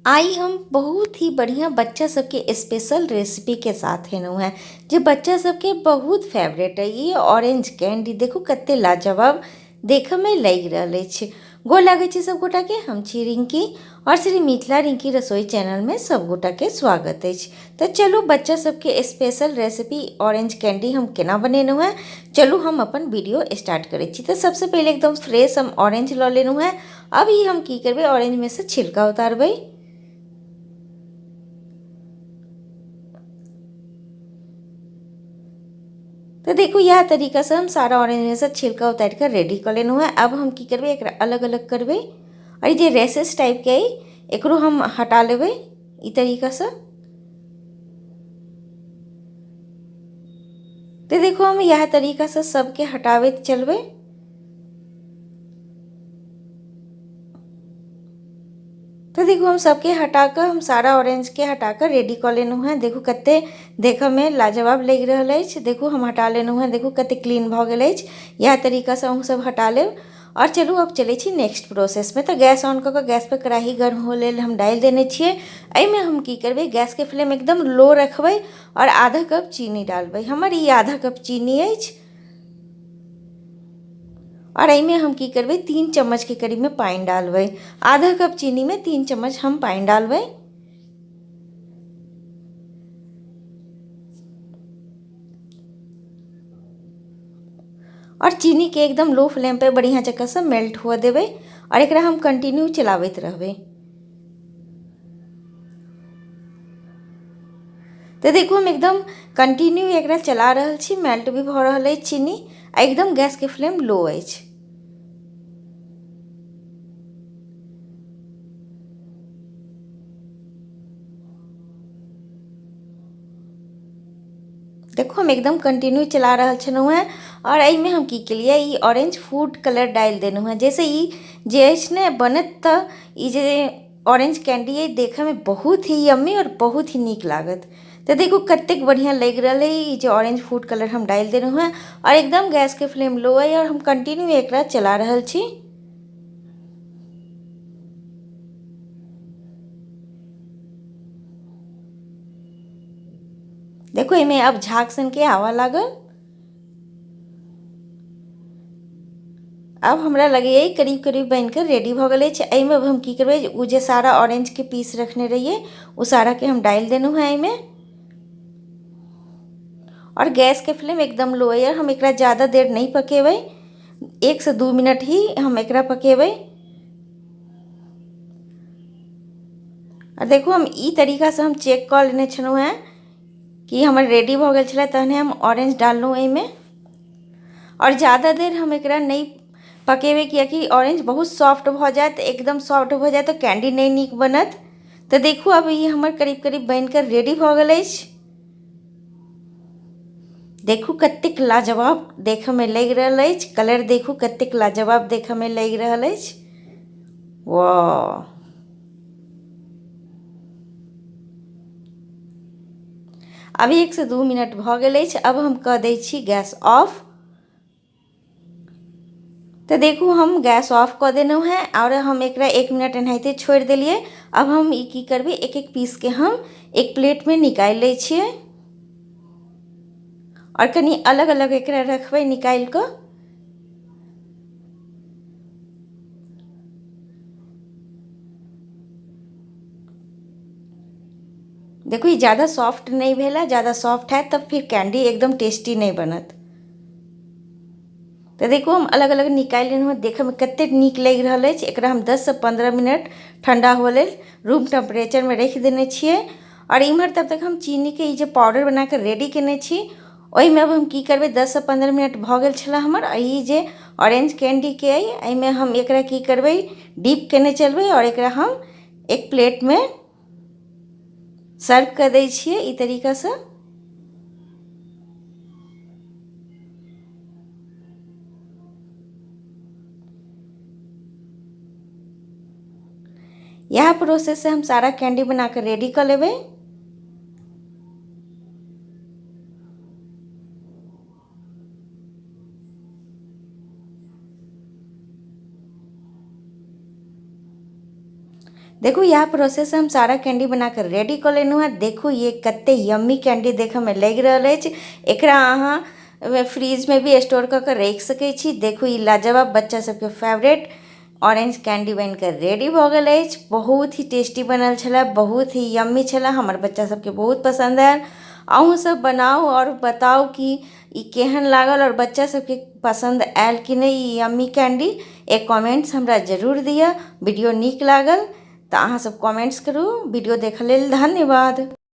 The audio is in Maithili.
आई हम बहुत ही बढ़िया बच्चा सबके स्पेशल रेसिपी के साथ एलहुँ हेँ जे बच्चा सबके बहुत फेवरेट अइ। ई ऑरेंज कैंडी देखू कते लाजवाब देखऽमे लागि रहल अछि। गोर लागै छी सब गोटाके, हम छी रिंकी और श्री मिथिला रिंकी रसोई चैनलमे सब गोटाके स्वागत अछि। तऽ चलू बच्चा सबके स्पेशल रेसिपी ऑरेंज कैंडी हम केना बनेलहुँ हेँ, चलू हम अपन वीडियो स्टार्ट करै छी। तऽ सबसँ पहिले एकदम फ्रेश हम ऑरेंज लऽ लेलहुँ हेँ। अब ई हम की करबै, ऑरेंजमे सँ छिलका उतारबै। तऽ देखू इएह तरीकासँ हम सारा ऑरेंजमे सँ छिलका उतारि कऽ रेडी कऽ लेलहुँ हेँ। आब हम की करबै, एकरा अलग अलग करबै आओर ई जे रेसेस टाइपके अइ एकरो हम हटा लेबै ई तरीकासँ। तऽ देखू हम इएह तरीकासँ सबके हटाबैत चलबै। तऽ देखू हम सबके हटा कऽ, हम सारा ऑरेंजके हटा कऽ रेडी कऽ लेलहुँ हेँ। देखू कते देखऽमे लाजवाब लागि रहल अछि। देखू हम हटा लेलहुँ हेँ, देखू कते क्लीन भऽ गेल अछि। इएह तरीकासँ अहूँ सब हटा लेब। आओर चलू अब चलै छी नेक्स्ट प्रोसेसमे। तऽ गैस ऑन कऽ कऽ गैसपर कड़ाही गर्म होय लेल हम डालि देने छियै। एहिमे हम की करबै, गैसके फ्लेम एकदम लो रखबै आओर आधा कप चीनी डालबै। हमर ई आधा कप चीनी अछि। आओर एहिमे हम की करबै, 3 चम्मचके करीबमे पानि डालबै। आधा कप चीनीमे 3 चम्मच हम पानि डालबै। आओर चीनीके एकदम लो फ्लेम पे बढ़िआँ जकाँसँ मेल्ट हुअ देबै आओर एकरा हम कंटिन्यू चलाबैत रहबै। तऽ देखू हम एकदम कंटिन्यू एकरा चला रहल छी, मेल्ट भी भऽ रहल अछि चीनी आ एकदम गैसके फ्लेम लो अछि। देखू हम एकदम कंटिन्यू चला रहल छलहुँ हेँ। आओर एहिमे हम की केलियै, ई ऑरेंज फूड कलर डालि देलहुँ हेँ, जाहिसँ ई जे अछि ने बनत तऽ ई जे ऑरेंज कैंडी अइ देखऽमे बहुत ही यम्मी आओर बहुत ही नीक लागत। तऽ देखू कतेक बढ़िआँ लागि रहल अइ ई जे ऑरेंज फूड कलर हम डालि देलहुँ हेँ। आओर एकदम गैसके फ्लेम लो अइ आओर हम कंटिन्यू एकरा चला रहल छी। देखू एहिमे आब झाग सनके आबऽ लागल। आब हमरा लगैए करीब करीब बनिकऽ रेडी भऽ गेल अछि। एहिमे अब हम की करबै, ओ जे सारा ऑरेंजके पीस रखने रहियै ओ साराके हम डालि देलहुँ हेँ एहिमे। आओर गैसके फ्लेम एकदम लो अइ, हम एकरा ज्यादा देर नहि पकेबै, 1 से 2 मिनट ही हम एकरा पकेबै। आ देखू हम ई तरीकासँ हम चेक कऽ लेने छलहुँ हेँ कि हमर रेडी भऽ गेल छलै, तहने हम ऑरेंज डाललहुँ एहिमे। आओर ज्यादा देर हम एकरा नहि पकेबै कियाकि ऑरेंज बहुत सॉफ्ट भऽ जायत, एकदम सॉफ्ट भऽ जायत तऽ कैंडी नहि नीक बनत। तऽ देखू आब ई हमर करीब करीब बनिकऽ रेडी भऽ गेल अछि। देखू कतेक लाजवाब देखऽमे लागि रहल अछि, कलर देखू कतेक लाजवाब देखऽमे लागि रहल अछि। वाह, आब 1 से 2 मिनट भऽ गेल अछि। अब हम कऽ दै छी गैस ऑफ। तऽ देखू हम गैस ऑफ कऽ देलहुँ हेँ आओर हम एकरा 1 मिनट एनाहिते छोड़ि देलियै। अब हम ई की करबै, एक एक पीसके हम एक प्लेटमे निकालि लै छियै आओर कनि अलग अलग एकरा रखबै निकालि कऽ। देखू ई ज्यादा सॉफ्ट नहि भेल है, ज्यादा सॉफ्ट हैत तऽ फिर कैंडी एकदम टेस्टी नहि बनत। तऽ देखू हम अलग अलग निकालि लेलहुँ हँ, देखयमे कतेक नीक लागि रहल अछि। एकरा हम 10 से 15 मिनट ठण्डा हुअ लेल रूम टेम्परेचरमे राखि देने छियै। आओर इम्हर तब तक हम चीनीके ई जे पाउडर बनाकऽ रेडी केने छी ओहिमे अब हम की करबै, 10 से 15 मिनट भऽ गेल छलै हमर। आ ई जे ऑरेंज कैंडीके अइ एहिमे हम एकरा की करबै, डीप केने चलबै आओर एकरा हम एक प्लेटमे सर्व कऽ दै छियै ई तरीकासँ। इएह प्रोसेससँ हम सारा कैंडी बना कऽ रेडी कऽ लेबै। देखू इएह प्रोसेस हम सारा कैंडी बना कऽ रेडी कऽ लेलहुँ हेँ। देखू ये कते यम्मी कैंडी देखयमे लागि रहल अछि। एकरा अहाँ फ्रिजमे भी स्टोर कऽ कऽ राखि सकै छी। देखू ई लाजवाब बच्चा सबके फेवरेट ऑरेंज कैंडी बनि कऽ रेडी भऽ गेल अछि। बहुत ही टेस्टी बनल छलै, बहुत ही यम्मी छलै, हमर बच्चा सबके बहुत पसन्द आयल। अहूँ सब बनाउ आओर बताउ कि ई केहन लागल आओर बच्चा सबके पसन्द आयल कि नहि ई यम्मी कैंडी। एक कमेंट्स हमरा जरूर दिअ। वीडियो नीक लागल तऽ अहाँ सब कमेंट्स करू। वीडियो देखऽ लेल धन्यवाद।